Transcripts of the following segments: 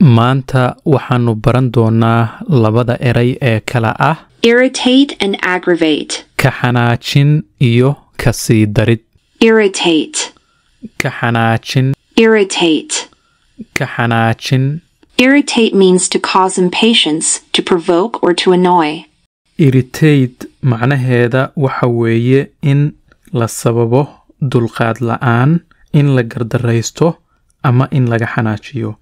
Maanta waxaannu baran doonaa labada eray ee kala ah Irritate and aggravate. Ka xanaajin iyo ka sii darid. Irritate. Ka xanaajin. Irritate. Ka xanaajin. Irritate means to cause impatience, to provoke, or to annoy. Irritate macnaheeda waxa weeye in la sababo dulqaad la'aan, in la gardaraysto ama in laga xanaajiyo.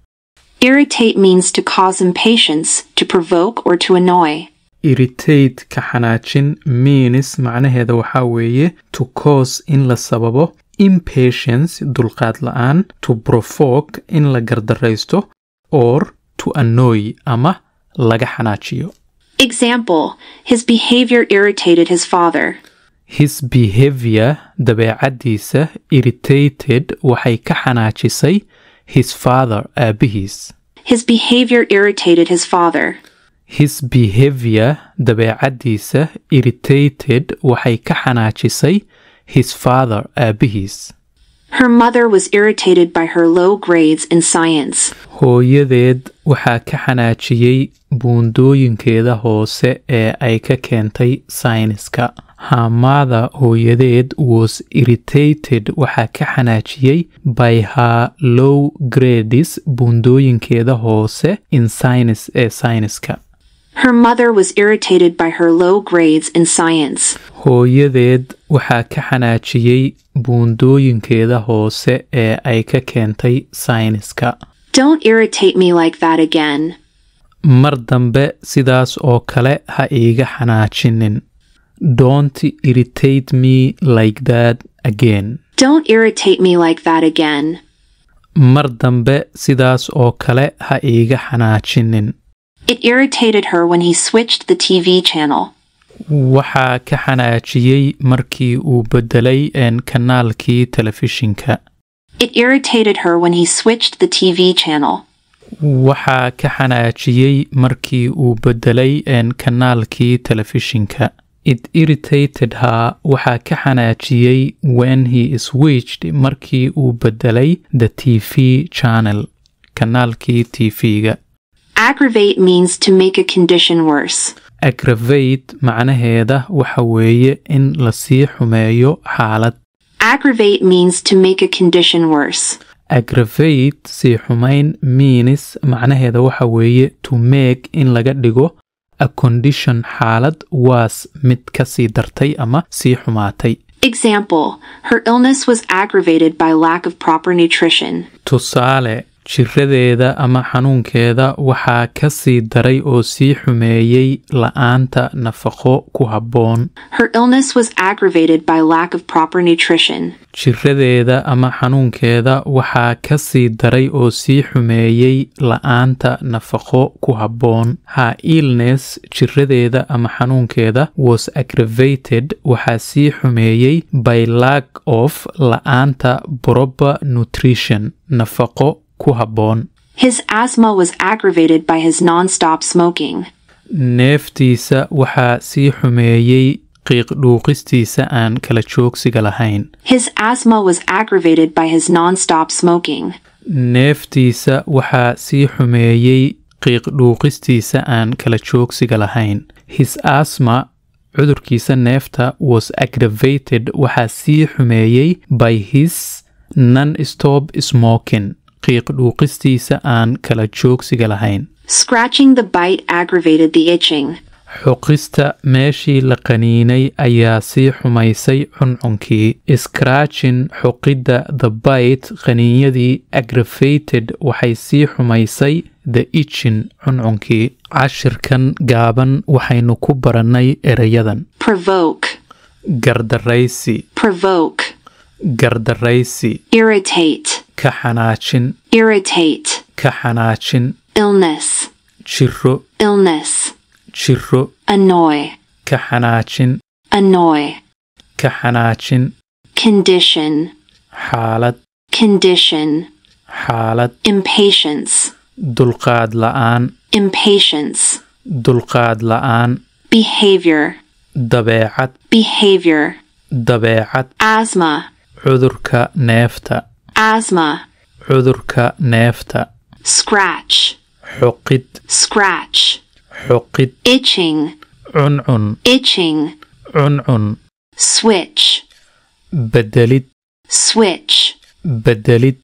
Irritate means to cause impatience, to provoke, or to annoy. Irritate, ka xanaajin, means macnaheeda waxaa weeye to cause, in la sababo, impatience, dulqaad la'aan, to provoke, in la gardaraysto, or to annoy, ama laga xanaajiyo. Example: His behavior irritated his father. His behavior, dabeecaddiisa, irritated, waxay ka xanaajisay, his father, aabihiis. His behavior irritated his father. His behavior, dabeecaddiisa, irritated, waxay ka xanaajisay, his father, aabihiis. Her mother was irritated by her low grades in science. Hooyadeed waxaa ka xanaajiyey buundooyinkeeda hoose ee ay ka keentay sayniska. Her mother, hooyadeed, was irritated, waxaa ka xanaajiyey, by her low grades, buundooyinkeeda hoose, in science, ee sayniska. Her mother was irritated by her low grades in science. Hooyadeed waxaa ka xanaajiyey buundooyinkeeda hoose ee ay ka keentay sayniska. Don't irritate me like that again. Mar dambe sidaas oo kale ha iiga xanaajinin. Don't irritate me like that again. Don't irritate me like that again. Mar dambe sidaas oo kale ha iiga xanaajinin. It irritated her when he switched the TV channel. Waxaa ka xanaajiyey markii uu bedelay kanaalkii telefishinka. It irritated her when he switched the TV channel. Waxaa ka xanaajiyey markii uu bedelay kanaalkii telefishinka. It irritated her, waxaa ka xanaajiyey, when he switched, markii uu bedelay, the TV channel, kanaalkii TV-ga. Aggravate means to make a condition worse. Aggravate macnaheeda waxa weeye in lasii xumeeyo xaalad. Aggravate means to make a condition worse. Aggravate, sii xumayn, means macnaheeda waxa weeye to make, in laga dhigo, a condition, xaalad, worse, mid ka sii dartay ama sii xumaatay. Example: Her illness was aggravated by lack of proper nutrition. Tusaale, jiradeeda ama xanuunkeeda waxaa ka sii daray oo sii xumeeyey la'aanta nafaqo ku habboon. Her illness was aggravated by lack of proper nutrition. Jiradeeda ama xanuunkeeda waxaa ka sii daray oo sii xumeeyey la'aanta nafaqo ku habboon. Her illness, jiradeeda ama xanuunkeeda, was aggravated, waxaa sii xumeeyey, by lack of, la'aanta, proper nutrition, nafaqo ku habboon. His asthma was aggravated by his non-stop smoking. Neeftiisa waxaa sii xumeeyey qiiq dhuuqistiisa aan kala joogsiga lahayn. His asthma was aggravated by his non-stop smoking. Neeftiisa waxaa sii xumeeyey qiiq dhuuqistiisa aan kala joogsiga lahayn. His asthma, cudurkiisa neefta, was aggravated, waxaa sii xumeeyey, by his non-stop smoking, qiiq dhuuqistiisa aan kala joogsiga lahayn. Scratching the bite aggravated the itching. Xoqista meeshii la qaniinay ayaa sii xumaysay cuncunkii. Scratching, xoqidda, the bite, qaniinyadii, aggravated, waxay sii xumaysay, the itching, cuncunkii. Cashirkan gaaban waxaynu ku barannay erayadan: Provoke, gardaraysi, provoke, gardaraysi, irritate, ka xanaajin, irritate, ka xanaajin, illness, jiro, illness, jiro, annoy, ka xanaajin, annoy, ka xanaajin, condition, xaalad, condition, xaalad, impatience, dulqaad la'aan, impatience, dulqaad la'aan, behavior, dabeecad, behavior, dabeecad, asthma, cudurka neefta, asthma, cudurka neefta, scratch, Xoqid. Scratch. Xoqid. Itching. Cuncun. Itching. Cuncun. Switch. Beddelid. Switch. Beddelid.